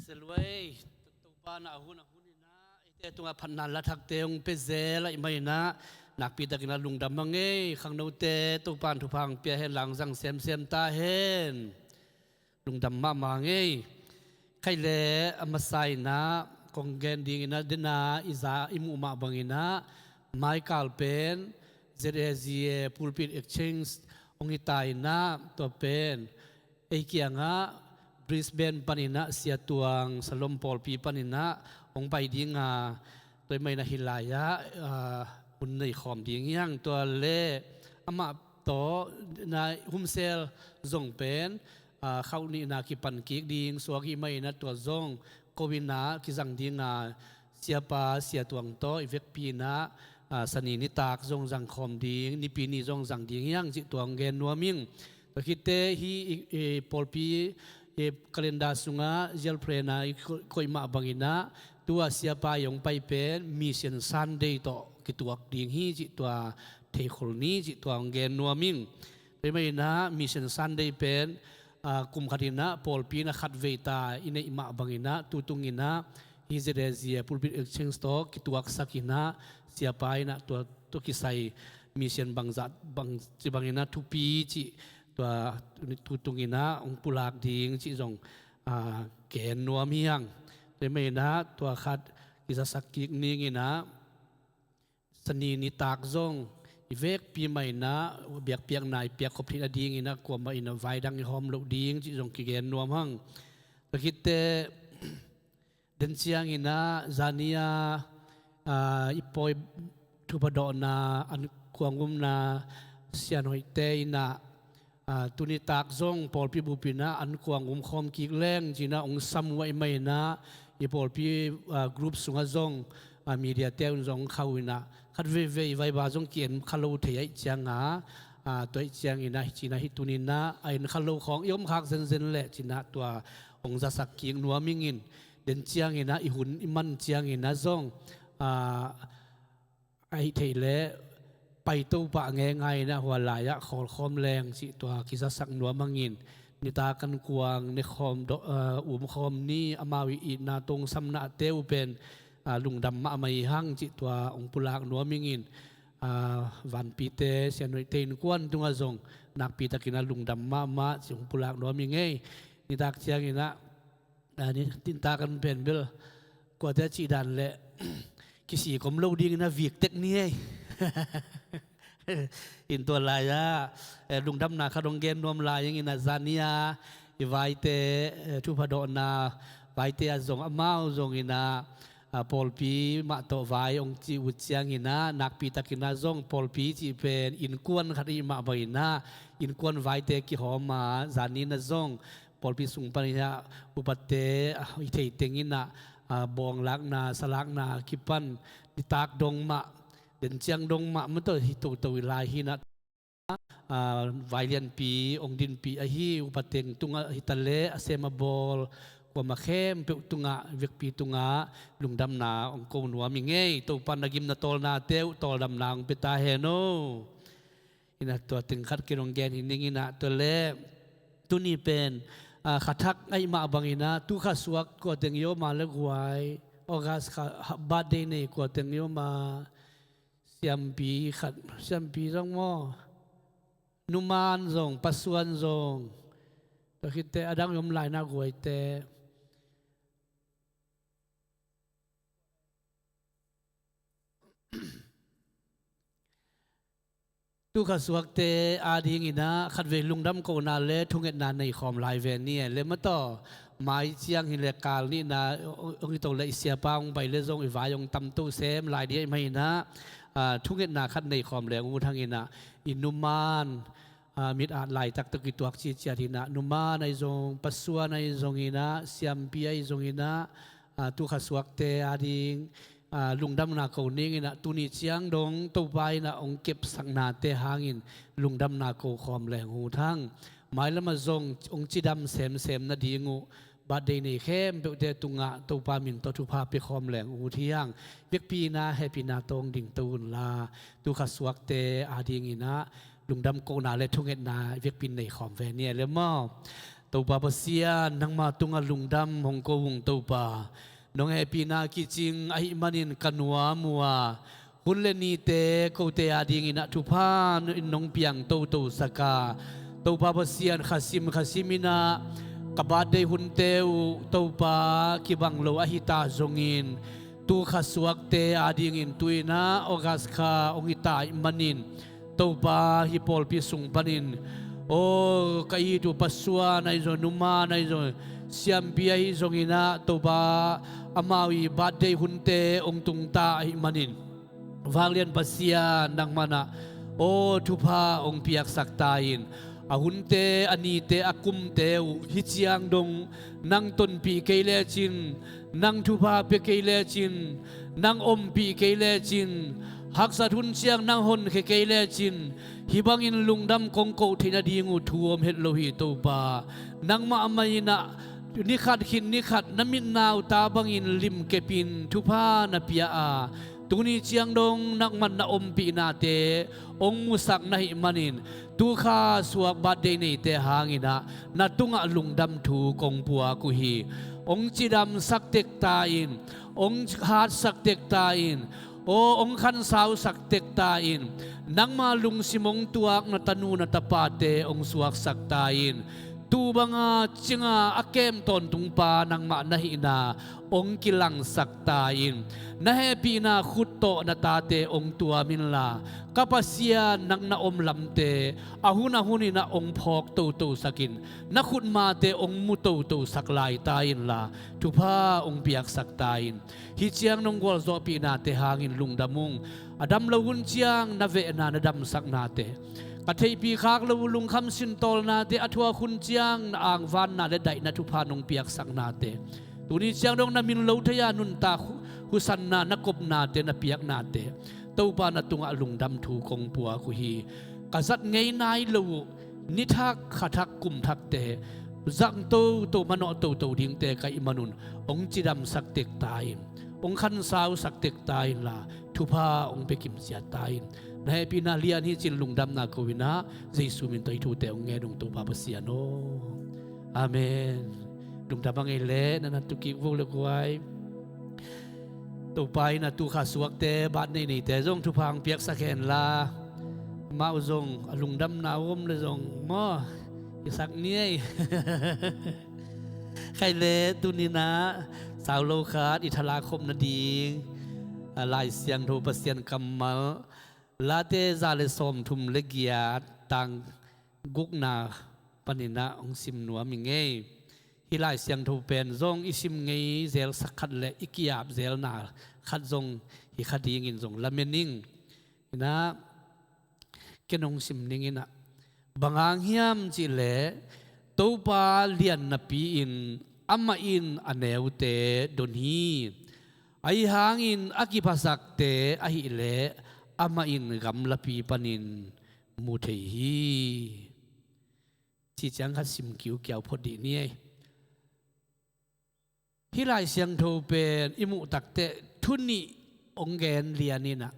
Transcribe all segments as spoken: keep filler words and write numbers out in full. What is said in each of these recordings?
Sia Luai, Topa na a hun a hun inah eite tungah phatna lathakte hong pia zel ahih maninah nakpi takinah lungdam hang ei. Khangnote Topa in thupha hong pia hen, la hong zang semsem ta hen. Lungdam mahmah hang ei. Khaih le a masa inah kong gen dinginah dena i za i muh mah banginah maikal pen Z A Z A Pulpit Exchange hong hi ta inah, tua pen ei kiangah Brisbane paninah Sia Tuang Salom pawlpi paninah hong pai dinga, tua ahih maninah hih lai-ah, ah, hun nei khawm ding hi hang. Tua le amah tawh na humsel zong pen, ah, khauh nihna kipan kik ding suak ahih maninah tua zong ko inah kizang dinga, siapa Sia Tuang tawh i vekpi inah, ah, Sani nitak zong zang khawm ding, Nipi ni zong zang ding hi hang cih tua hong gen nuam ing. Tua khitte hih i, i pawlpi, i calendar sungah zialphrena i ko-, koih mah banginah tua siapa i hong pai pen Mission Sunday tawh kituak ding hi cih tua theikhol ni cih tua hong gen nuam ing. Tua ahih maninah Mission Sunday pen, ah, kum khat inah pawlpi inah khat vei ta i neih mah banginah tutung inah hih Z A Z A Pulpit Exchange tawh kituaksak inah siapa inah tua, tua kisai mission bangzah bangci banginah thupi cih tua tutung inah hong pulak ding cih zong, ah, gen nuam hi hang. Tua ahih maninah tua khat kizasak kik ning inah Sani nitak zong i vekpi mah inah biakpiakna i piakkhop theih nadinginah kuamah inah vai dang i hawm loh ding cih zong kigen nuam hang. Tua khitte den cianginah zani-a, ah, i pawi thupha dawhna an kuang umna sianhoihte inah, ah, tuni tak zong pawlpi bup inah an kuang um khawm kik leng cinah hong sam uh ahih maninah i pawlpi, ah, group sungah zong, ah, media te un zong khauh inah khat veivei vaiba zong ki-en kha lo thei ahih cianga, ah, tua ahih cianginah hih cinah hih tuninah a en kha lo khawng i om khak zenzen leh cinah tua hong zasak kik nuam ingin. Den cianginah i hun i man cianginah zong, ah, ahih theih leh paito pah ngeingai inah hua lai-ah khawlkhawm leng cih tua kizasak nuam hangin. Nitak an kuang nekhawm dawh, ah, umkhawm ni, amau i itna tongsamnate uh pen, ah, lungdam mahmah hi hang cih tua hong pulak nuam ingin. Ah, vanpite sianhoihte innkuan tungah zong nakpi takinah lungdam mahmah cih hong pulak nuam ing ei. Nitak cianginah, ah, ni, tintak an pen bel kuate a cih dan leh kisik om lo dingin a vik tek ni ei. In tua lai-ah, eh, lungdamna khat hong gen nuam lai inginah zani-a i vaite, eh, thupha dawhna vaite ah zong amau zonginah, ah, pawlpi mah tawh vai hong cih uh cianginah nakpi takinah zong pawlpi cih pen innkuan khat i hih mah banginah innkuan vaite kihawm a, zani inah zong pawlpi sung pan hi a, upate, ah, i theiteng inah, ah, bawng lakna, sa lakna kipan nitak dong mah, den ciang dong mah, mah tawh hi toto i lai hi inah, ah, vai lianpi hong dinpih ahi upateng tungah hi ta leh a sem a bawl kuamah khempeuh tungah, vekpi tungah lungdamna hong ko nuam ing ei. Topa na gimna tawlnate uh tawldamna hong pia ta hen aw. Inah tua teng khat ken hong gen hi ning inah tua leh tuni pen, ah, kha thak ahih mah banginah tu kha suak kua teng i om a le guai, August kha birthday nei kua teng i om a, siampi khat, siampi zong maw, numan zong, pasuan zong, tua khitte a dang i om lai inah guaite. Tu kha suakte adinginah khatvei lungdam kohna le thungetna nei khawm lai ve ni e. Le mah tawh mai ciang hi leh kal nihna hong hi to leh i siapa hong pai leh zong i vai hong tamto sem lai ding ahih maninah, ah, thungetna khat nei khawm leng ut hanginah i numan, ah, mit at laitak tawh kituak ciciat inah numan ahi zong, pasuan ahi zonginah, siampi ahi zonginah, ah, tu kha suakte ading, ah, lungdamna ko ninginah tuni ciang dong Topa inah hong kepsaknate hangin lungdamna ko khawm leng ut hang. Mailamah zong hong cidam semsem nading uh birthday nei khempeuhte tungah Topa min tawh thupha pia khawm leng ut hi hang. Vekpi inah hehpihna tawh hong dingto unla tu kha suakte adinginah lungdam kohna le thungetna vekpi in nei khawm ve ni e le maw. Topa Pasian, nangma tungah lungdam hong ko ung Topa. Nong hehpihna kicing ahih manin ka nuam uh a, hun le nite kote adingin ah thupha in nong piang toto sak a, Topa Pasian, khasim khasim in ah ka birthday hunte uh Topa kibang lo ahi ta zongin, tu kha suakte adingin tu-in ah August kha hong hi ta ahih manin, Topa, hih pawlpi sung panin, aw, ka it uh pasuan ahi zong, numan ahi zong, siampi ahi zongin ah, Topa, amau i birthday hunte hong tung ta ahih manin, Vanglian Pasian, nangman ah, aw, thupha hong piaksak ta in. A hunte, a nite, a kumte uh hih ciang dong nang tonpih kei lecin, nang thupha pia kei lecin, nang ompih kei lecin, haksat hun ciang nang honkhia kei lecin, hih bangin lungdam kong koh theih nading uh thu om het lo hi Topa. Nangmah mah in ah nikhat khit nikhat na mitna uh ta bangin limkepin thupha na pia a, tuni ciang dong nangman na ompihnate hong musak na hih manin, tu kha suak birthday neite hangin ah na tungah lungdam thu kong puak uh hi. Hong cidamsak tek ta in, hong hatsak tek ta in, aw, hong khansausak tek ta in, nangma lungsim hong tuak na tanu na tapate hong suaksak ta in. Tu banga cinga a kem tawntungpa nangmah na hihna hong kilangsak ta in. Na hehpihna khut tawh na tate hong tuam inla, ka Pasian, nang na om lamte a hun a hun in ah hong phawk toto sak in, na khutmate hong mu toto sak lai ta inla, thupha hong piaksak ta in. Hih ciang nong gualzawhpihnate hangin lungdam ung. A dam lo hun ciang na vehna na damsaknate, ka theihpih khak lo uh lungkham sintawlnate a thuak hun ciang na angvanna le daihna thupha nong piaksaknate, tuni ciang dong na min lo thei-a nuntak hu-, husanna na kopnate, na piaknate, Topa, na tungah lungdam thu kong puak uh hi. Ka zat ngei nai lo uh nithak, khathak, kumthakte zang toto, manawh toto dingte ka hih manun hong cidamsak tek ta in, hong khansausak tek ta inla, thupha hong pia kimciat ta in. Na hehpihna lian hi cin lungdamna ko in ah, Jesu min tawh hih thute hong ngen ung Topa Pasian aw. Amen. Lungdam a ngei leh na na tu kik vo le guai. Topa in a tu kha suakte, birthday neite zong thupha hong piaksak hen la, amau zong a lungdamna om le zong maw, i sak ni ei. Khai le tuni-in ah sau lo khat i thalak khop nading, a, Lai Siangtho Pasian kammal, Late za le sawmthum le giat, tang gukna panin ah hong sim nuam ing ei. Hih Lai Siangtho pen zong i sim ngei zelsak khat le i ki-ap zelna khat zong hi kha dingin zong lamen ing. Hi-in ah ken hong sim ning in ah, bang hang hiam cih leh Topa lian napi-in amah in a neute don hi. Ahi hangin a kiphasakte ahih leh amah in gamlapi panin mu thei hi. Cih ciang khat sim kiukiau phot dih ni ei. Hih Lai Siangtho pen i muh takteh thu nih hong gen lian in ah,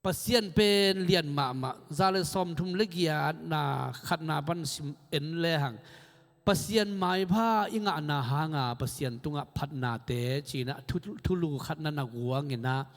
Pasian pen lian mahmah. Za le sawmthum le giatna khatna pan sim en lehang, Pasian maipha i ngahna hanga Pasian tungah phatnate ci-in ah thu-, thulu khatna na guang in ah,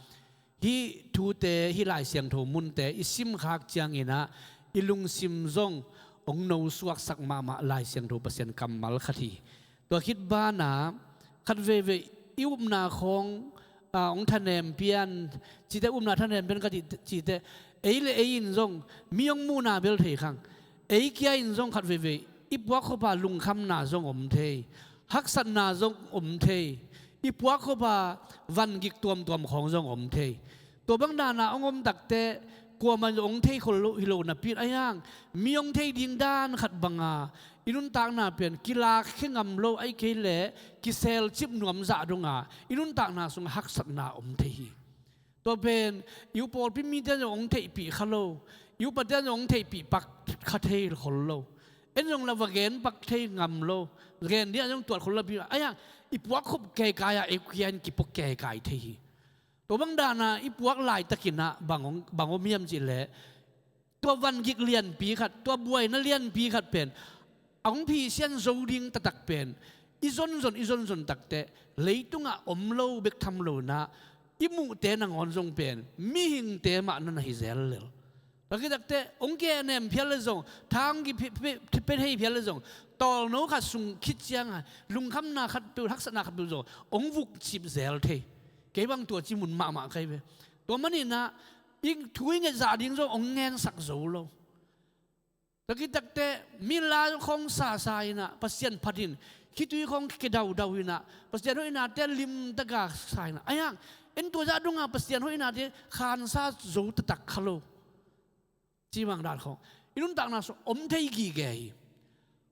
hih thute, hih Lai Siangtho munte i simkhak ciangin ah i lungsim zong hong nosuaksak mahmah Lai Siangtho Pasian kammal khat hi. Tua khit banah khat veivei i upna khawng, a, hong thanem pian cihte, upna thanem pian ka cih, cihte, ei le ei in zong mi hong muhna bel thei khang. Ei kia in zong khat veivei i puak khopa lungkhamna zong om thei, haksatna zong om thei, i puak khopa vangik tuamtuam khawng zong om thei. Tua bang dana hong om takteh kuamah in zong hong thei khol lo hi lo napi-in, ahi hang mi hong thei ding dan khat banga i nuntakna pen kilakkhia ngam lo, ahih kei leh kiselcip nuam zah donga i nuntakna sungah haksatna om thei hi. Tua pen i uh pawlpi mite in zong hong theihpih kha lo, i upate in zong hong theihpih pak kha thei khol lo. En zong la va gen pak thei ngam lo, gen ding a zong tuat khol lo pi, ahi hang i puak khop keikai-a ei kia in kipua keikai thei hi. Tua bang dana i puak laitakin ah bang hong, bang om hiam cih leh, tua vangik lianpi khat, tua buaina lianpi khat pen a hong phisian zo ding taktak pen i zonzon, i zonzon takteh leitungah om lo bek tham lo inah i muhte nangawn zong pen mihingte mah na na hi zel lel. Tua khit takteh hong kehnem phial le zong, tha hong kipia thei phial le zong, tawlno khat sung khit cianga lungkhamna khatpeuh, haksatna khatpeuh zong hong vukcip zel thei. Kei bang tua ci mun mahmah ka hi ve. Tua maninah i thu i ngetzah ding zong hong ngensak zo lo. Tua khit takteh mi la khawng sasa inah Pasian phat in, khitui khawng kidaudau inah Pasian hoihnate limtaka sa inah, a hiang, en tua zah dongah Pasian hoihnate khansa zo taktak kha lo. Cimang dan khawng i nuntakna sung om thei gige hi.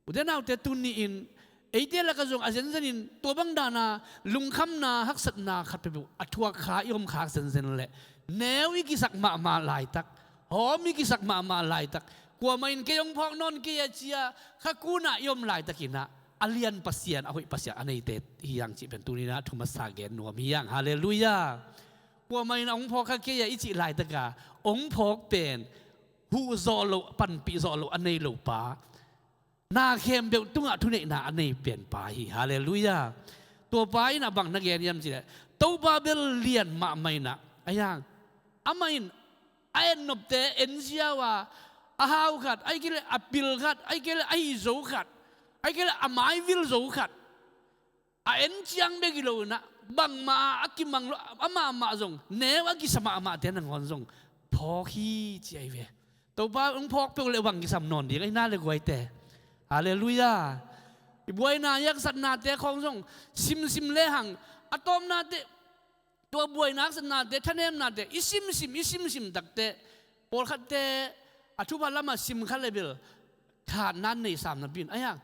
Ute naute, tuni-in eite lakah zong a zenzenin tua bang dana lungkhamna, haksatna khat peuhpeuh a thuak kha i om khak zenzen leh neu i kisak mahmah laitak, hawm i kisak mahmah laitak, kuamah in kei hong phawk nawn kei a cia kha kunah i om laitakinah a lian Pasian, a hoih Pasian a neite hi hang cih pen tuninah thu masa gen nuam hi hang. Halleluiah. Kuamah in a hong phawk kha kei a i cih laitaka hong phawk pen huh zawh loh, panpih zawh loh a nei lo pa, na khempeuh tungah thuneihna a nei pen pa hi. Halleluiah. Tua pa in a bang na gen hiam cihleh, Topa bel lian mahmah inah, a hiang, amah in a ennopte en ziau a, a hau khat, ahih kei leh a pil khat, ahih kei leh a hih zo khat, ahih kei leh a maivil zo khat a en ciang bek hi lo inah bangmah a kimang lo, amahmah zong neu a kisa mahmahte nangawn zong phawk hi ci ahi ve. Topa hong phawk peuh leh bang kisam nawn ding ahi na le guaite. Halleluiah. I buaina i haksatnate khawng zong simsim lehang a tawpnate, tua buaina haksatnate, thanemnate i simsim, i simsim takteh pawlkhatte a thupha lamah sim kha le bel khatna nei sam napi in, a hiang,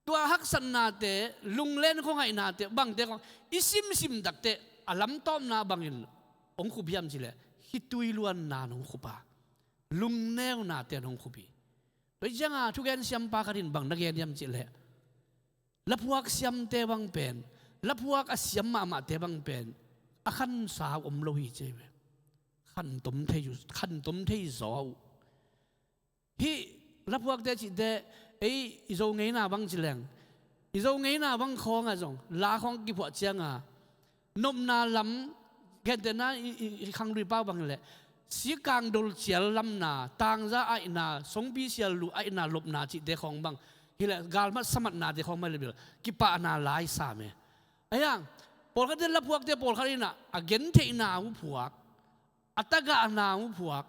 tua haksatnate, lunglen khuangaihnate, bangte khawng i simsim takteh a lamtawpna bangin hong khup hiam cihleh khitui luanna in hong khup a, lungneunate in hong khup hi. Tua hi cianga thugen siampa khat in bang na gen hiam cihleh, laphuak siamte bang pen, laphuak a siam mahmahte bang pen a khansa uh om lo hi ci ahi ve. Khantom thei uh, khantom thei zaw uh. Hih laphuakte cihte ei i Zo ngeina bang ci leng, i Zo ngeina bang khawngah zong la khawng kiphuah cianga nopna lam, gentehna i, i, i khanglui pau bang hileh sikang dolcial lamna, tangza aihna, songpi sial luh aihna lopna cihte khawng bang hileh galmat samatnate khawng bang hileh bil kipahna lai sam e. A hiang, pawlkhatte laphuakte pawlkhat inah a gentheihna uh phuak, a tagahna uh phuak,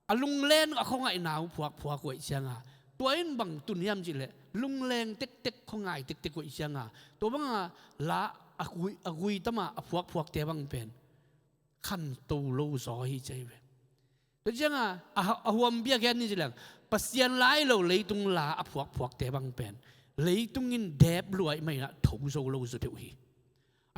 a lunglen a khuangaihna uh phuakphuak uh aih cianga tua in bang tun hiam cihleh lungleng tektek, khuangai tektek uh aih cianga tua banga la a gui, a gui tama a phuakphuakte bang pen khanto lo zaw hi ci ahi ve. Tua cianga a, a huampi a gen ni ci leng, Pasian lai lo leitung la a phuakphuakte bang pen leitung in dep luai mainah tho zo lo zaw deuh hi.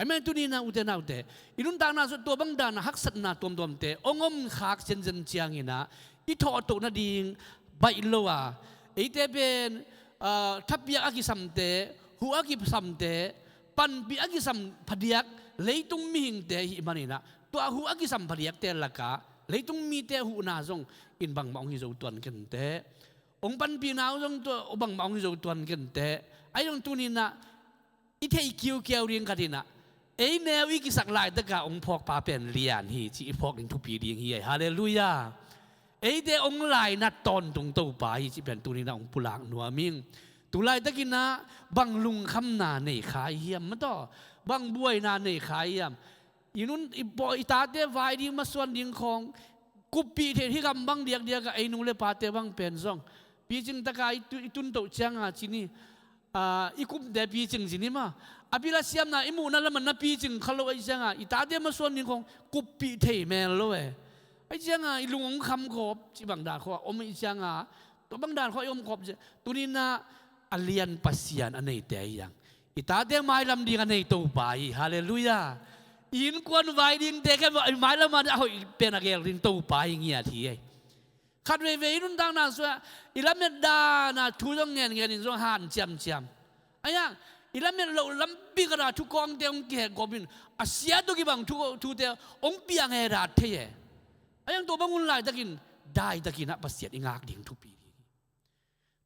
Amen. Tuninah ute naute, i nuntakna sung tua bang dana haksatna tuamtuamte hong om khak zenzen cianginah i thawhtoh nading baih lo a, eite pen, ah, thapiak a kisamte, huh a kisamte, panpih a kisam phadiak leitung mihingte ihih maninah tua huh a kisam phadiakte lakah leitung mite huhna zong in bangmah hong hi zo tuan kenteh, hong panpihna uh zong tua bangmah hong hi zo tuan kenteh. Ahi zong tuninah i theih kiukiau ding khat inah ei neu i kisak laitaka hong phawkpa pen lian hi cih i phawk ding thupi ding hi. Halleluiah. Eite hong lainat tawntung Topa hi cih pen tuninah hong pulak nuam ing. Tu laitakinah bang lungkhamna nei kha i hiam, mataw, bang buaina nei kha i hiam? I nun, i paw, i tate vai ding, masuan ding khawng kuppih thei, hih gam bang diakdiakah ei nu le pate bang pen zong picing taka i tu, i tuntoh cianga cini, ah, i kumte picing cini mah, a pil a siamna i muhna lamah na picing kha lo aih cianga i tate masuan ding khawng kuppih thei mel lo e. Aih cianga i lung hong kham khawp cih bang dan khawng a om aih cianga tua bang dan khawng i om khawp ciah tuninah a lian Pasian a neite ahi hang. I tate mailam ding a nei Topa hi. Halleluiah. I innkuan vai dingte khempeuh i mailam a hoih pen a gel ding Topa hi ngiat hi. Khat veivei i nuntakna sungah i lamet dana thu zong ngenngen in zong han ciamciam. Ahi hang i lamet loh lampi khatah thukawngte hong kihek gawpin a sia tawh kibang thu, thute hong piang hedat thei e. Ahi hang tua bang hun laitakin daitakinah Pasian i ngak ding thupi ding hi.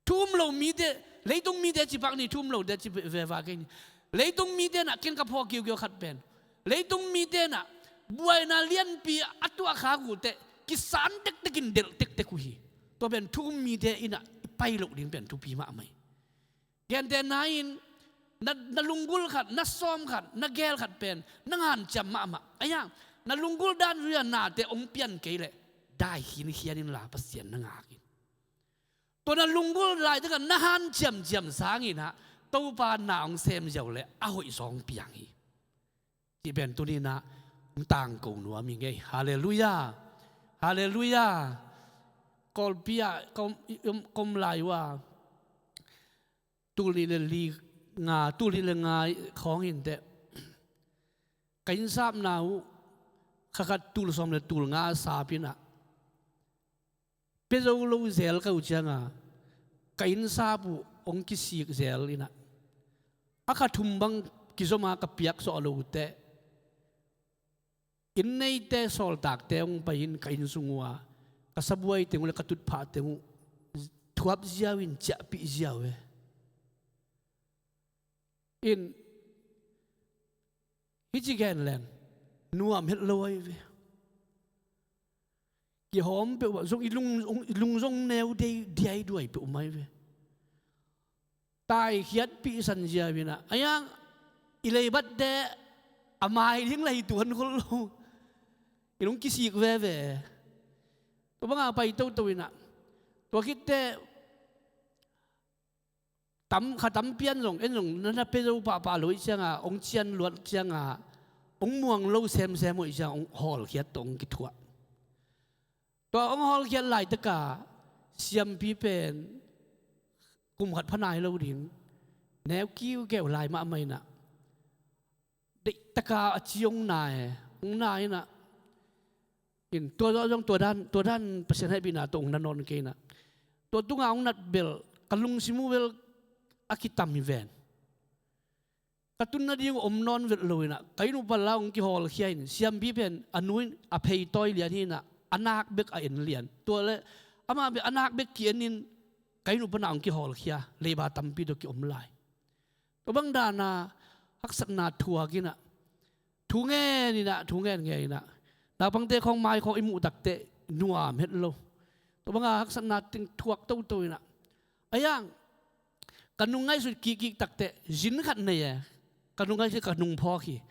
Thu um lo mite, leitung mite ci pak ni, thu um lote ci veva kei ni. Leitung mite nah ken ka phawk kiukiu khat pen, leitung mite nah buaina lianpi a tuah khak uh teh kisan tektekin delh tektek uh hi. Tua pen thu um mite in ah i pai loh ding pen thupi mahmah hi. Gentehna in na, na lunggulh khat, na sawm khat, na gel khat pen nang hanciam mahmah. Ahi hang na lunggulh dan zui a nate hong pian kei leh dai khinkhian inla Pasian na ngak in. Tua na lunggulh laitak ah na hanciamciam sangin ah Topa na hong sem ziau leh a hoih zaw hong piang hi. Cih pen tuni-in ah hong tangko nuam hi ngei. Halleluiah. Halleluiah. Kawlpi ah ka om, ka om lai uh a, tul nih le li nga, tul nih le nga khawng hi inteh, ka innsapna uh kha khat tul sawm le tul nga a sap in ah, pia zo lo zel ka uh ciang a, ka innsap uh hong kisik zel in ah, a kha thum bang kizom a ka piak zawh loh uh teh, inn neite sawltakte hong pai in ka inn sung uh a, ka sabuai teng uh le ka tutphah teng uh thuap ziau in ciahpih ziau e. In, hih ci gen leng nuam het lo ahi ve. Kihawm peuhmah zong i lung, i lung zong neu dei diaiduai peuhmah ahi ve. Taikhiatpih san ziau in ah, ahi hang i leibatte a mai ding lei tuan khol lo. I lung kisik veve. Tua banga pai toto in ah, tua khit teh tam, kha tampi in zong, en zong na, na pia zo pahpah lo ahih ciang a, hong cian luat ciang a, hong muang lo semsem uh ahih ciang a, hong hawlkhiat tawh hong kithuah. Tua hong hawlkhiat laitak a siampi pen kum khat pha nai lo ding, neu kiukeu lai mahmah in ah, deihtak a a ci hong na e, hong na in ah, in tua zawh zong tua dan, tua dan Pasian hehpihna tawh hong na nawn kei in ah, tua tungah hong nat bel ka lungsim uh bel a kitam hi ven. Ka tun nading uh om nawn vet lo in ah, ka inn uh pan la hong kihawlkhia in, siampi pen a nu in a pheitawi lian hi in ah, a nak bek a en lian. Tua le amah bek a nak bek ki-en in, ka inn uh pan ah hong kihawlkhia, leiba tampi tawh ki-om lai. Tua bang dan a haksatna thuak in ah, thu ngen in ah, thu ngen ngen in ah, naupangte khawng mai khawng i muh tak teh nuam het lo. Tua banga haksatna teng thuak toto in ah, ahi hang ka nung ngaihsut kikkik tak teh zin khat nei e. Ka nung ngaihsut, ka nung phawk hi.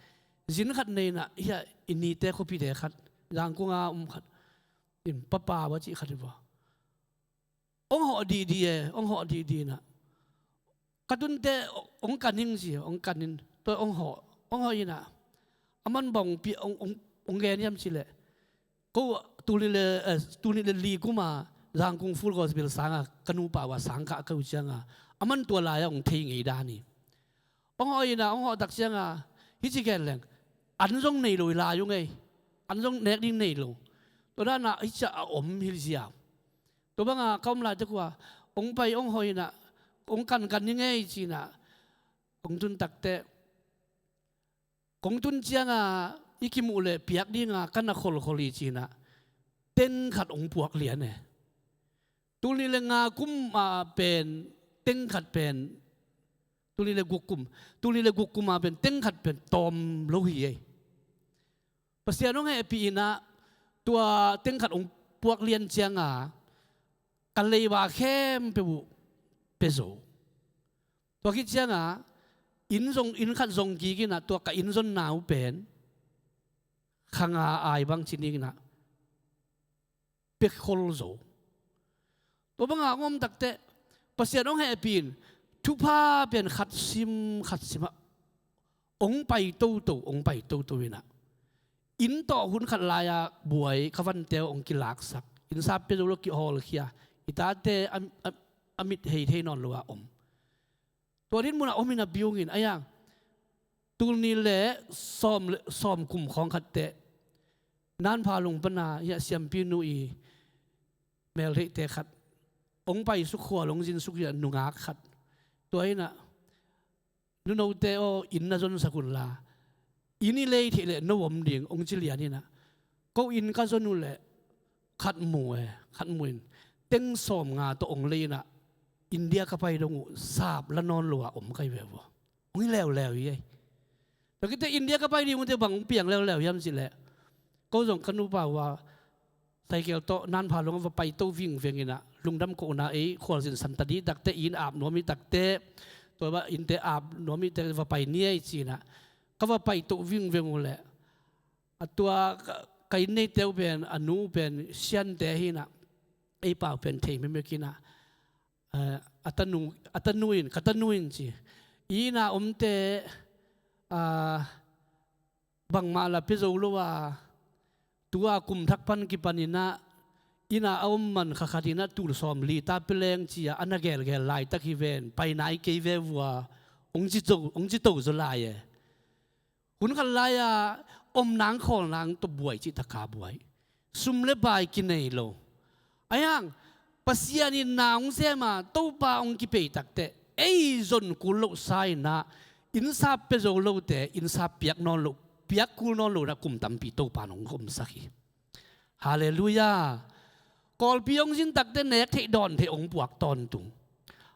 Zin khat nei in ah, hiah i nite khuapite khat, Zangkong a om khat, in Papa va cih khat hi vua. Hong hawh dihdih e, hong hawh dihdih in ah, ka tun teh hong kan ing ci, hong kan in, tua hong hawh, hong hawh in ah, aman bang hong pi, hong, hong, hong gen hiam cih leh, ko tul nih le, eh, tul nih le li kum a Zangkong Full Gospel sang a ka nupa uh a sang kah ka uh ciang a, aman tua lai a hong thei ngei dan hi. Hong hawh in ah, hong hawh tak ciang a, hih ci gen leng, an zong nei lo hi lai uh ngei. An zong nek ding nei lo. Tua dan a hih ciah a om hi ziau. Tua bang a ka om laitak uh a, hong pai, hong hawh in ah, hong kankan hi ngei ci in ah, hong tun tak teh, kong tun ciang a i kimuh leh piak ding a ka na kholkhol hi ci in ah, teng khat hong puak lian e. Tul nih le nga kum a pen teng khat pen, tul nih le guk kum, tul nih le guk kum a pen teng khat pen tawm lo hi ei. Pasian hong hehpih in ah, tua teng khat hong puak lian ciang a, ka leiba khempeuh uh pia zo. Tua khit ciang a, inn zong, inn khat zong kik in ah, tua ka inn zonna uh pen kha nga ai bang ci ning in ah, pia khol zo. Tua bang a hong om tak teh, Pasian hong hehpih in, thupha pen khat sim khat sim ah hong pai toto, hong pai toto in ah, inn tawh hun khat lai a buai ka vante uh hong kilaksak, innsap pia zo lo, kihawlkhia, i tate a, a, a mit hei thei nawn lo a om. Tua dinmun a om in ah, biung in ah, ahi hang tul nih le sawm le, sawm kum khawng khat teh, Nanphalung pan a, hiah siampi nu i meltheihte khat hong paisuk, khua hong zinsuk in ah, nungak khat, tua in ah, "Nu Note aw, inn na zonsak un la, inn i lei theih leh no om ding," hong ci lian in ah, ko inn ka zon uh leh khat mu e, khat mu in, teng sawm nga tawh hong lei in ah, India ka pai dong uh sap la nawn lo a om ka hi ve vua. Hong hi leuleu hi ei. Tua khit teh India ka pai ding uh teh bang hong piang leuleu hiam cih leh, ko zong ka nupa uh a cycle tawh Nanpha Luang va pai to vingveng in ah, lungdam kohna ei khualzin san ta dih tak teh, inn ap nuam hi tak teh, tua bang innte ap nuam hi teh va pai ni ei ci in ah, ka va pai to vingveng uh leh, a tua ka, ka inn neite uh pen, a nu uh pen Siante hi in ah, ei pa uh pen thei mekmek hi in ah, eh, a tanu, a tanu in, ka tanu in ci, inn a omte, ah, bangmah la pia zo lo a, tua kum thak pan kipan in ah, inn a a om man kha khat in ah tul sawmli ta pia leng ci a, a na gelgel laitak hi ven, pai nai kei ve vua, hong ci to, hong ci to zaw lai e. Hun khat lai-a om nang khawl nang tawh buai cih taka buai. Sum le pai kinei lo. Ahi hang Pasian in na hong sem a, Topa hong kipia tak teh, ei zon kul loh sa in ah, innsap pia zo lote innsap piak nawn loh, piak kul nawn loh in ah kum tampi Topa in hong omsak hi. Halleluiah. Kawlpi hong zin tak teh nek theih dawn theih hong puak tawntung.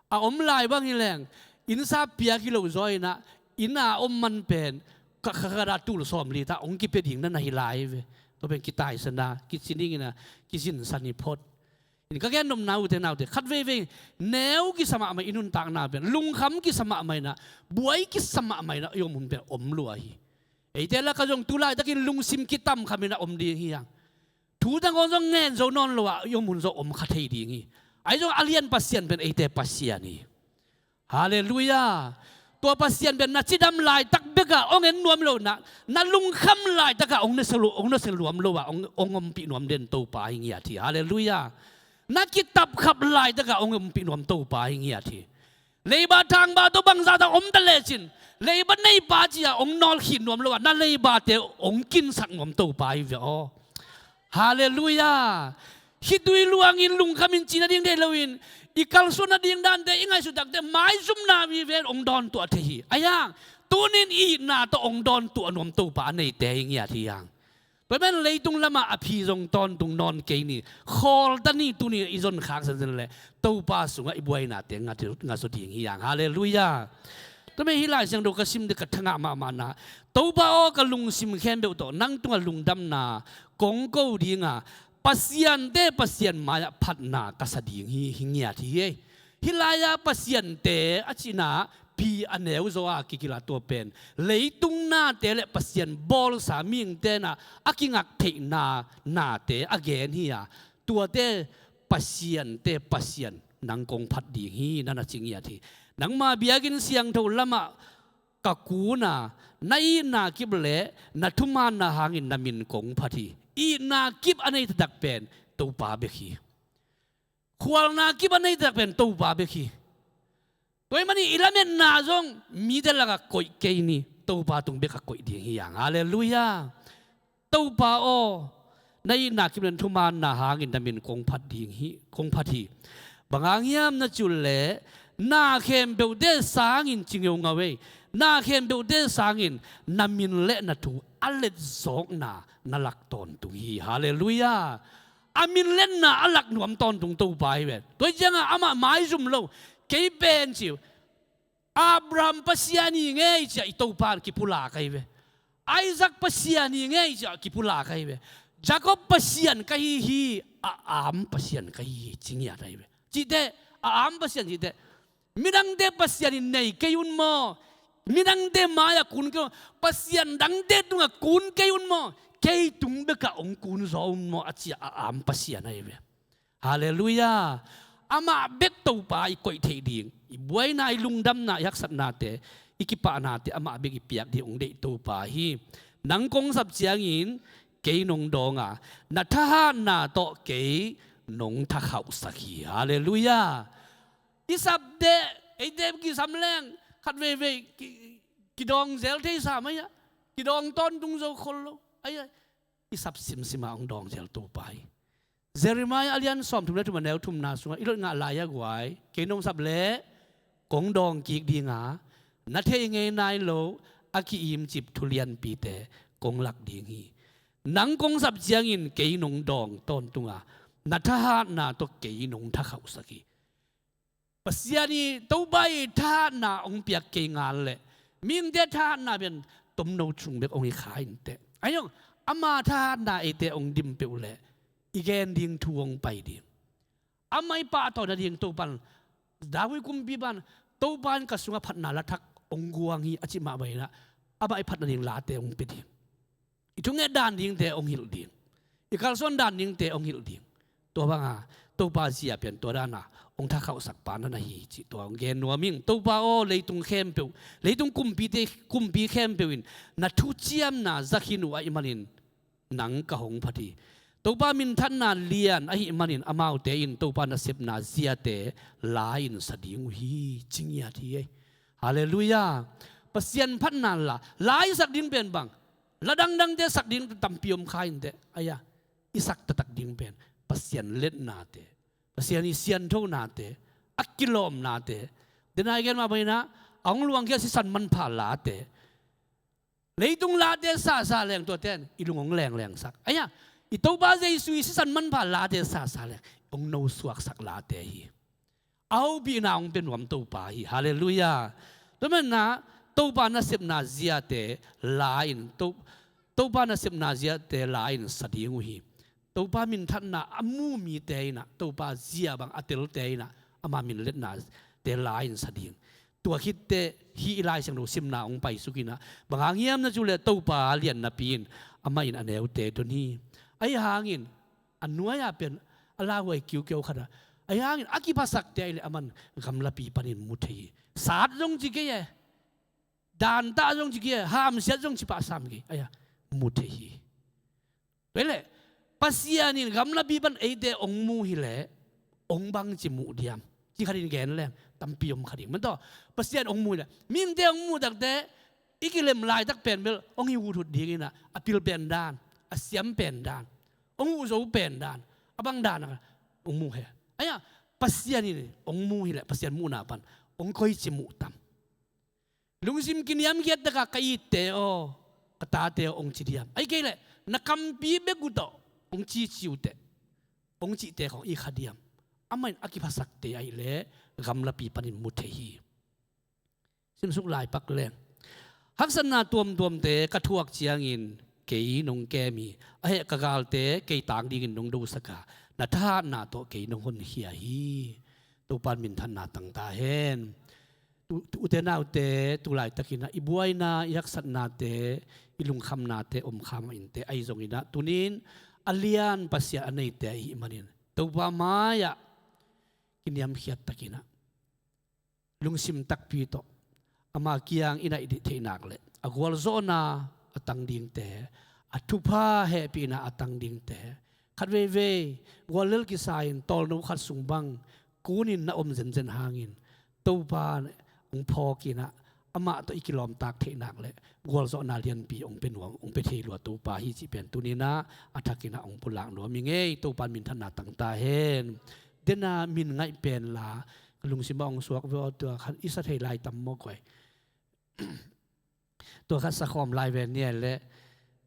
A om lai bang hi leng, innsap piak hi lo zaw in ah, inn a om man pen, kha khat a tul sawmli ta hong kipia ding na na hi lai ve. Tua pen kitaisan a, kicining in ah, kizinsan hi phot. In ka gen nopna, ute naute, khat veivei neu kisa mahmah i nuntakna pen, lungkham kisa mahmah in ah, buai kisa mahmah in ah i om hun pen om lua hi. Eite lak ah zong tu laitakin lungsim kitamkham in ah om ding hi hang. Thu tangkawng zong ngen zo nawn lo a i om hun zong om kha thei ding hi. Ahi zong a lian Pasian pen eite Pasian hi. Halleluiah. Tua Pasian pen na cidam laitak bek a hong en nuam lo in ah, na lungkham laitak a hong nasia lo, hong nasia nuam lo a hong, hong ompih nuam den Topa hi ngiat hi. Halleluiah. Na kitapkhap laitak a hong ompih nuam Topa hi ngiat hi. Leiba thangba tawh bangzah tak om ta lecin, leiba neipa ci a hong nawlkhit nuam lo a, na leibate hong kinsak nuam Topa hi ve aw. Halleluiah. Khitui luangin lungkhamin cih nading thei loin, i kalsuan nading dante i ngaihsut tak teh maizumna vive in hong dawntuah thei hi. Ahi hang tuni-in i itna tawh hong dawntuah nuam Topa a neite hi ngiat hi hang. Tua ahih manin leitung lamah a phi zong tawntung nawn kei ni. Khawl ta ni, tuni-in i zon khak zenzen leh Topa sungah i buainate nga, ngazaw ding hi hang. Halleluiah. Tua ahih manin hih Lai Siangtho ka sim teh ka thangah mahmahna, Topa aw, ka lungsim khempeuh tawh nang tungah lungdamna kong ko ding a, pasiante Pasian mai-ah phatna ka sa ding hi, hi ngiat hi ei. Hih lai-ah pasiante a cihna pi a neu zaw a kikilh a, tua pen leitung nate le Pasian bawlsa mihingte in ah a kingak theihna nate a gen hi a, tuate pasiante Pasian nang kong phat ding hi, na na ci ngiat hi. Nangma biakinn siangtho lamah ka kun a, na itna kip le na thumanna hangin na min kong phat hi. Itna kip a nei taktak pen Topa bek hi. Khualna kip a nei taktak pen Topa bek hi. Tua ahih manin i lametna zong mite lakah koih kei ni, Topa tung bekah koih ding hi hang. Halleluiah. Topa aw, na itna kip le na thumanna hangin na min kong phat ding hi, kong phat hi. Bang hang hiam na cih uh leh, na khempeuhte sangin ci ngeungau ei, na khempeuhte sangin na min le na thu a letzawkna na lak tawntung hi. Halleluiah. A min le na a lak nuam tawntung Topa hi ve. Tua hi ciangah amah maizum lo, kei pen ci, Abraham Pasian hi ing ei ci a i Topa in kipulak ahi ve. Isaac Pasian hi ing ei ci a kipulak ahi ve. Jacob Pasian ka hi hi, a am Pasian ka hi hi ci ngiat ahi ve. Cih teh, a am Pasian cih teh, midangte Pasian in nei kei un maw? Midangte mai-ah kun kei un maw? Pasian dangte tungah kun kei un maw? Kei tung bekah hong kun zaw un maw, a ci a, a am Pasian ahi ve. Halleluiah. Amah bek Topa i koih theih ding, i buaina, i lungdamna, i haksatnate, i kipahnate amah bek i piak ding hong deih Topa hi. Nang kong sap ciangin kei nong dawng a, na thahatna tawh kei nong thakhauhsak hi. Halleluiah. I sap teh, eite kisam leng khat veivei ki, kidawng zel thei sam ahi a, kidawng tawntung zo khol lo ahi a, i sap simsim a hong dawng zel Topa hi. Jeremiah a lian sawmthum le thum a neu thumna sungah i lot ngah lai-ah guai, kei nong sap leh kong dawng kik ding a, na thei ngei nai lo a ki-imcip thu lianpite kong lak ding hi. Nang kong sap ciangin kei nong dawng tawntung a, na thahatna tawh kei nong thakhauhsak hi. Pasian i Topa i thahatna hong piak kei ngal leh mihingte thahatna pen tomno chung bek hong hi kha inteh. Ahi zong ama thahatna eite hong dim peuh leh i gen ding thu hong pai ding. Amah i pahtawi nading Topa in, David kumpipa in, Topa in ka sungah phatna lathak hong guang hi a cih mah bangin ah amah i phat nading late hong pia ding. I thunget dan dingte hong hilh ding. I kalsuan dan dingte hong hilh ding. Tua banga Topa zia pen tua dana hong thakhauhsak pa na na hi cih tua hong gen nuam ing. Topa aw, leitung khempeuh, leitung kumpite, kumpi khempeuh in na thuciamna za khin uh ahih manin nang ka hong phat hi. Topa minthanna lian ahih manin amaute in Topa nasepna ziate la-in sa ding uh hi, ci ngiat hi. Halleluiah. Pasian phatna la, la i sak ding pen bang, la dangdangte sak ding tampi om kha inteh. Aia, i sak taktak ding pen Pasian letnate, Pasian i sianthonate, a kilawmnate, dena i gen mah bangin ah a hong luangkhia sisan manpha late, leitung late sasa leng tuate in i lung hong lenglengsak. Aia, i Topa Jesu i sisan manpha late sasa leng hong nosuaksak late hi. A hopihna hong pia nuam Topa hi. Halleluiah. Tua manin ah Topa nasepna ziate la-in, To-, Topa nasepna ziate la-in sa ding uh hi. Topa minthanna a mu mite in ah, Topa zia bang a telte in ah ama minletnate la-in sa ding. Tua khitteh hih i Lai Siangtho simna hong paisuk in ah bang hang hiam na cih leh Topa lian napi in amah in a neute don hi. Ahi hangin a nuai-ah pen a lauhuai kiukiau khat ah, ahi hangin a kiphasakte ahih leh aman gamlapi panin mu thei hi. Sat zong ci kei e, dantah zong ci kei e, hamsiat zong ci pah sam kei, aia, mu thei hi. Tua leh Pasian in gamlapi pan eite hong mu hileh hong bangci muh diam, ci khatin gen leng tampi om kha ding. Mah tawh Pasian hong mu hileh, mihingte hong mu takteh i kilem laitak pen bel hong hi huthut dingin ah, a pil pen dan, a siam pen dan, hong huhzo pen dan, a bang dan ah hong mu hi. Aia, Pasian in hong mu hileh Pasian muhna pan hong koici muh tam? Lungsim kiniamkhiat taka ka itte aw, ka tate aw hong ci diam? Ahih kei leh na kampi bek uh tawh hong cici uh teh, hong cihte khawng i kha diam? Amah in a kiphasakte ahih leh gamlapi panin mu thei hi. Simsuk lai pak leng. Haksatna tuamtuamte ka thuak ciangin kei nong kem hi. A heh ka galte kei tang dingin nong dosak a, na thahatna tawh kei nong honkhia hi. Topa in minthanna tang ta hen. Tu, tu, ute naute, tu laitakin ah i buaina, i haksatnate, i lungkhamnate om kha mah inteh. Ahi zongin ah tuni-in a lian Pasian a neite ahih manin Topa mai-ah kiniamkhiat takin ah lungsim takpi tawh ama kiang i naih dih theih nak leh a gualzawhna a tang dingte, a thupha hehpihna a tang dingte, khatveivei guallel kisa-in tawlno khat sung bang kunin na om zenzen hangin Topa hong phawkin ah amah tawh i kilawmtak theih nak leh gualzawhna lianpi hong pia nuam, hong pia thei lua Topa hi cih pen tuni-in ah a thakin ah hong pulak nuam ing ei. Topa in minthanna tang ta hen. Dena min ngaih pen la, ka lungsim ah hong suak ve aw, tua khat i sa thei lai tam maw koi? Tua khat sa khawm lai ve nia leh,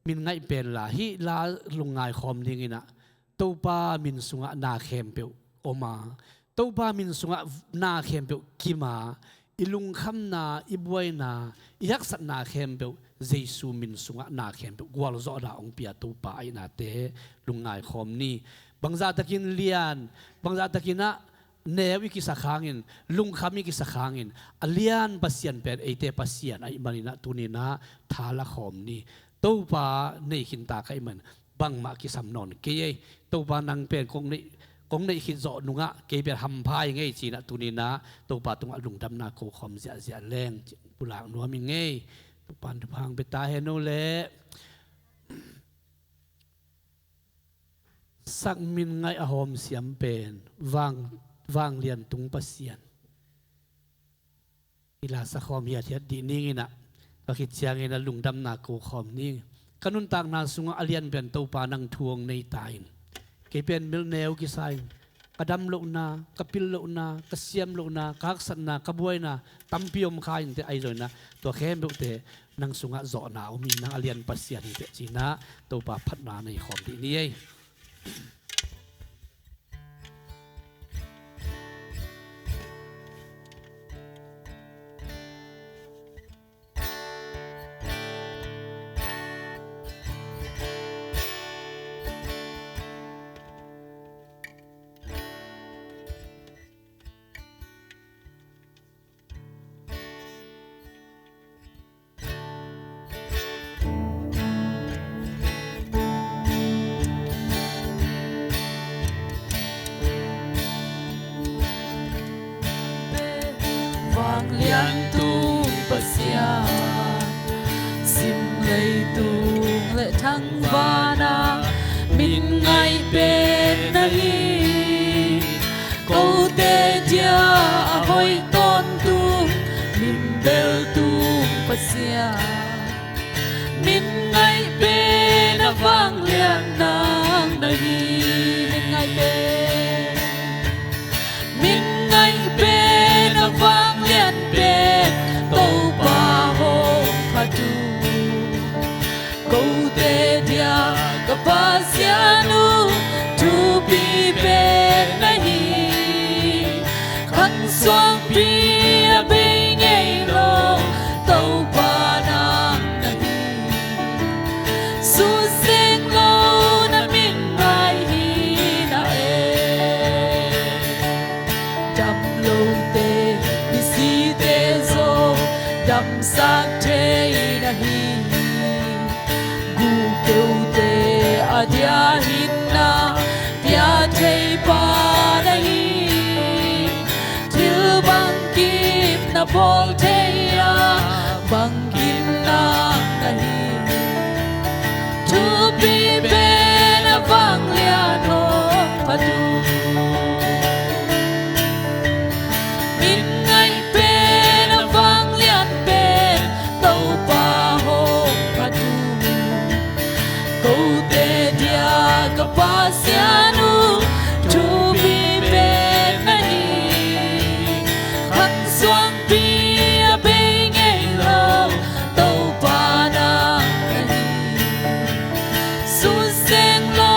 min ngaih pen la, hih la lungngai khawm dingin ah Topa min sungah na khempeuh om a, Topa min sungah na khempeuh kim a, i lungkhamna, i buaina, i haksatna khempeuh Jesu min sungah na khempeuh gualzawhna hong pia Topa ahihnate lungngai khawm ni. Bangzahtakin lian, bangzahtakin ah neu i kisak hangin, lungkham i kisak hangin, a lian Pasian pen eite Pasian ahih manin ah tuni-in ah tha la khawm ni. Topa nei khinta ka hih man bangmah kisam nawn kei ei. Topa nang pen kong neih, kong neih khit zawh nungah kei pen hampha ing ei ci-in ah tuni-in ah Topa tungah lungdamna ko khawm ziahziah leng pulak nuam ing ei. Topa in thupha hong pia ta hen o leh. Sak min ngaih a hawm siam pen vang, vanglian tung Pasian. I la sa khawm hiathiat dih ning in ah, ka khit ciangin ah lungdamna ko khawm ning. Ka nuntakna sungah a lian pen Topa nang thu hong nei ta in. Kei pen milneu kisa in, ka dam lohna, ka pil lohna, ka siam lohna, ka haksatna, ka buaina tampi om kha inteh, ahi zongin ah tua khempeuhte nang sungah zawhna om in, nang a lian Pasian hi teh ci-in ah Topa phatna nei khawm dih ni ei. Liantung Pasian, sim leitung le thangvana min ngaih pen na hi. Kote dia a hoih tawntung, min beltung Pasian, min ngaih pen a vanglian nang na hi. Min ngaih pen, min ngaih pen a vanglian pen Topa hong phat uh. Kote dia ka Pasian uh, thupi pen na hi. Khang suangpi a bei ngei lo Topa nang na hi. Susia lo na min ngaih hi na e. Dam lote misite zong damsak thei na hi. Gukeuhte a dia hinna pia thei pa na hi. Thil bangkim na bawl thei a, bangkim nang na hi. Thupi pen a vanglian hong phat uh. Min ngaih pen a vanglian pen Topa hong phat uh. Kote dia ka Pasian uh, thupi pen na hi. Khang suangpi a bei ngei lo Topa nang na hi. Susia lo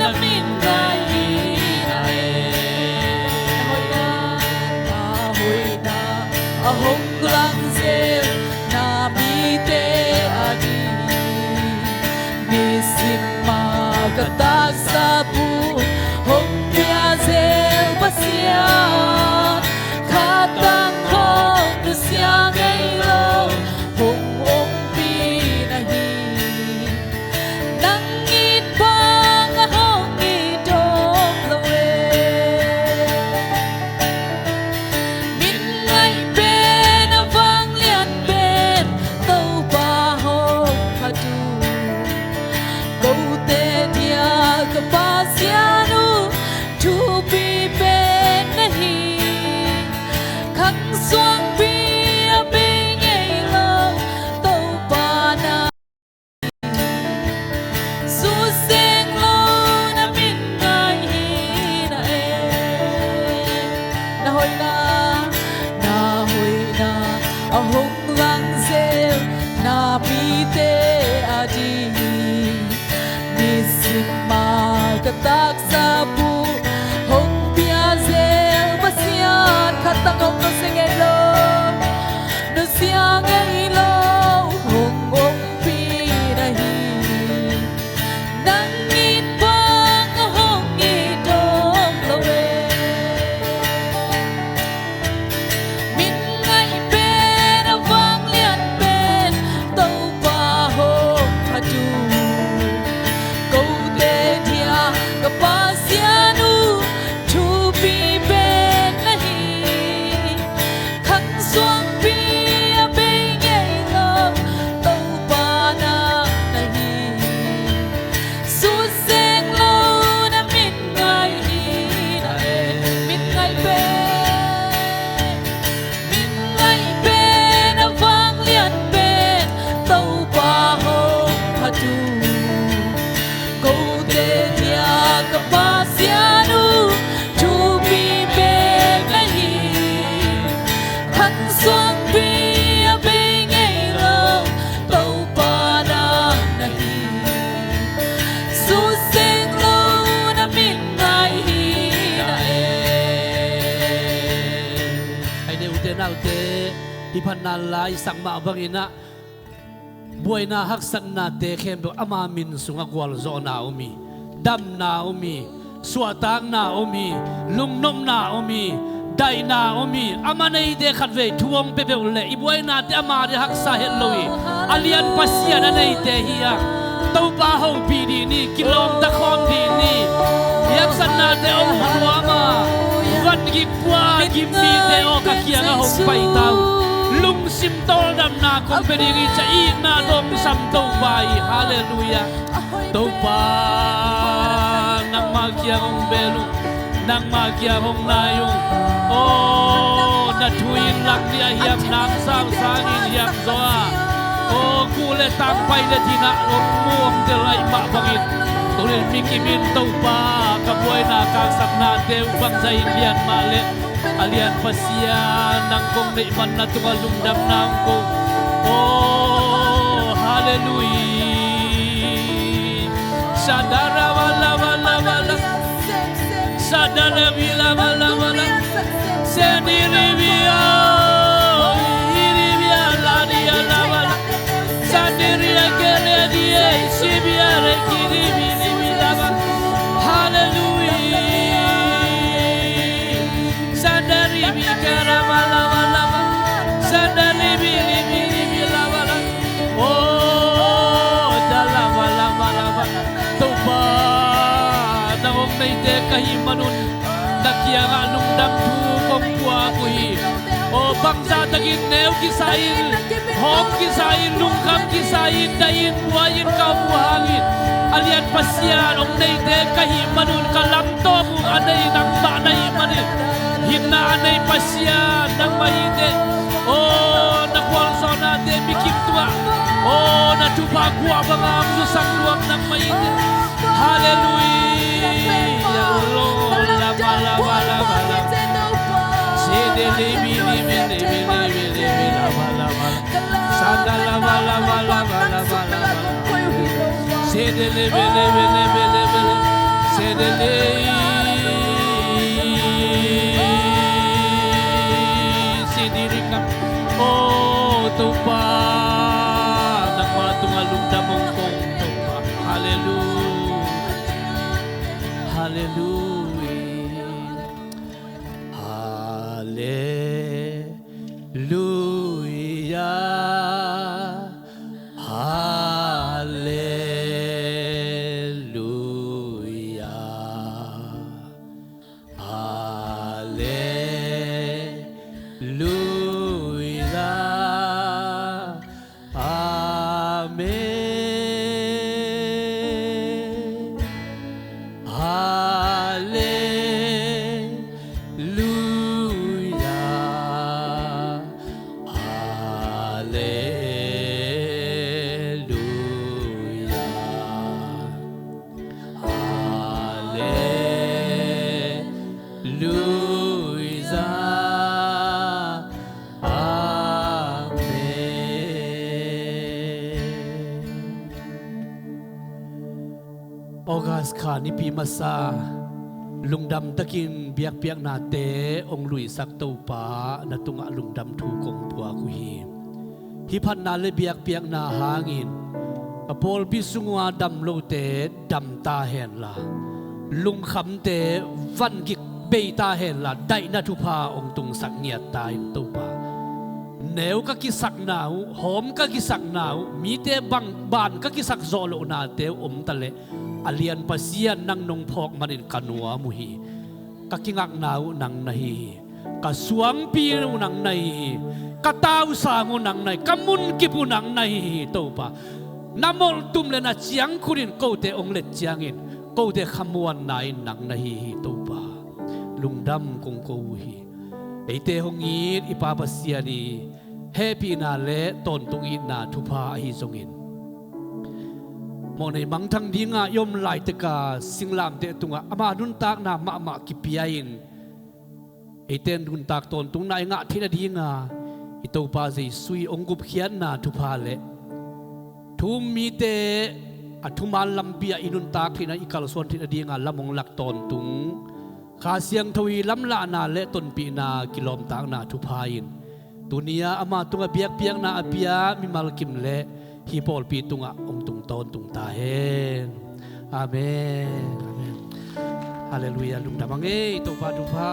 na min ngaih hi na e. Na hoihna, na hoihna a hong lang zel na mite a ding. Nisim a ka taksa bup hong pia zel Pasian, khatang hong nusia ngei lo hong ompih na hi. Nang it bang a hong it om lo e. Min ngaih pen a vanglian pen Topa hong phat uh. Kote dia ka Pasian uh, thupi pen na hi. Khang suangpi a bei ngei lo Topa nang Susia lo na min ngaih hi na e. Na hoihna, na hoihna a hong lang zel na mite a ding. Nisim a ka taksa bup hong pia zel Pasian, khatang hong nusia ngei lo, nusia ngei lo hong ompih na hi. Nang it bang a hong it om lo e. Min ngaih pen a vanglian pen Topa hong phat uh. Kote dia ka Pasian uh, thupi pen na hi. Khang suangpi a bei ngei lo Topa nang na hi. Susia lo na min ngaih hi na e. Min ngaih pen, min ngaih pen a vanglian pen Topa hong phat uh. Kote dia ka Pasian uh, thupi pen na hi. Khang suangpi a bei ngei lo Topa nang na hi. Susia lo na min ngaih hi na e. Hai ne, ute naute, i phatna lai sang mah bangin ah, buaina haksatnate khempeuh ama min sungah gualzawhna om hi. Damna om hi. Suahtakna om hi. Lungnopna om hi. Daihna om hi. Ama neite khatvei thu hong pia peuh leh i buainate ama dia haksa het lo hi. A lian Pasian a neite hi a, Topa hopih dih ni. Kilawmta khawm dih ni. I haksatnate hong huh nuam a, Van gik pua gim mite aw, ka kiangah hong pai ta un. Lungsim tawldamna kong pia ding hi, ca itna tawh hong sam Topa hi. Halleluiah. Topa, nangmah kiang hong bel ung, nangmah kiang hong nai ung. Aw, na thu in lang ding a hiam, na amsau sangin hiam zaw a, aw, kul le tang, pai le ding ah hong mu hong tel ahih mah bangin, tuni in mi kim in Topa, ka buaina ka haksatnate uh bangzah in lian mah leh, a lian Pasian, nang kong neih man na tungah lungdamna hong ko. Aw, halleluiah. Shadara wala wala wala. Shadara wila wala wala. Sediri wia, iri wia la dia la wala. Sadiri akere die, sibia re kiri wili wila wala. Halleluiah. Sadari bi kara bala bala ba. Sadari bi li bi li bi la bala. Oh, da la bala bala ba. Topa, nang hong neite ka hih manun na kiangah lungdam thu kong puak uh hi. Oh, bangzah takin neu kisa in, hawm kisa in, lungkham kisa in, dah in, buai in ka om uh hangin, a lian Pasian hong neite ka hih manun ka lam tawm uh a nei nangmah na hih manin, hinna a nei Pasian nangmah hi teh. Oh, na khualzawhnate mi kim tungah, oh, na thupha guah banga hong zusak nuam nangmah hi teh. Halleluiah. Lo, la, ba, la, ba, la, ba, la. Sede, le, bi, li, bi, li, bi, li, bi, li, bi, la, ba, la, ba. Sada, la, ba, la, ba, la, ba, la, ba, la, ba. Sede, le, be, le, be, le, be, le, be, le. Sede, le. Sede, le, ka. Oh, Topa, nangmah tungah lungdam hong ko, Topa. Halleluiah. Halleluiah. Halleluiah. Halleluiah. Halleluiah. Amen. Halleluiah. Halleluiah. Halleluiah. Amen. August kha nipi masa, lungdam takin biakpiaknate hong luisak Topa na tungah lungdam thu kong puak uh hi. Hih phatna le biakpiakna hangin ka pawlpi sung ua dam lote dam ta henla, lungkhamte vangik bei ta henla, daihna thupha hong tungsak ngiat ta in Topa. Neu ka kisakna uh, hawm ka kisakna uh, mite bang ban ka kisak zawh lohnate uh om ta leh, a lian Pasian nang nong phawk manin ka nuam uh hi. Ka kingakna uh nang na hi hi. Ka suangpi uh nang na hi hi. Ka tausang uh nang na hi. Ka munkip uh nang na hi hi, Topa. Na molhtum le na ciangkhut in kote hong let ciangin, kote khamuanna in nang na hi hi, Topa. Lungdam kong ko uh hi. Eite hong it i Pa Pasian i hehpihna le tawntung itna thupha ahi zongin, mawhnei mangthang dinga i om laiteka singlamteh tungah ama nuntakna mahmah kipia in, eite in nuntak tawntungna i ngah theih nadinga i Topa Jesu i hong gupkhiatna thupha le thu um mite a thuman lampi ah i nuntak theihna, i kalsuan theih nadinga lam hong lak tawntung Kha Siangtho i lamlahna le tonpihna kilawmtatna thupha in tuni-ah ama tungah biakpiakna a pia mimal kim le hih pawlpi tungah hong tung tawntung ta hen. Amen. Amen. Halleluiah. Lungdam a ngei, Topa thupha.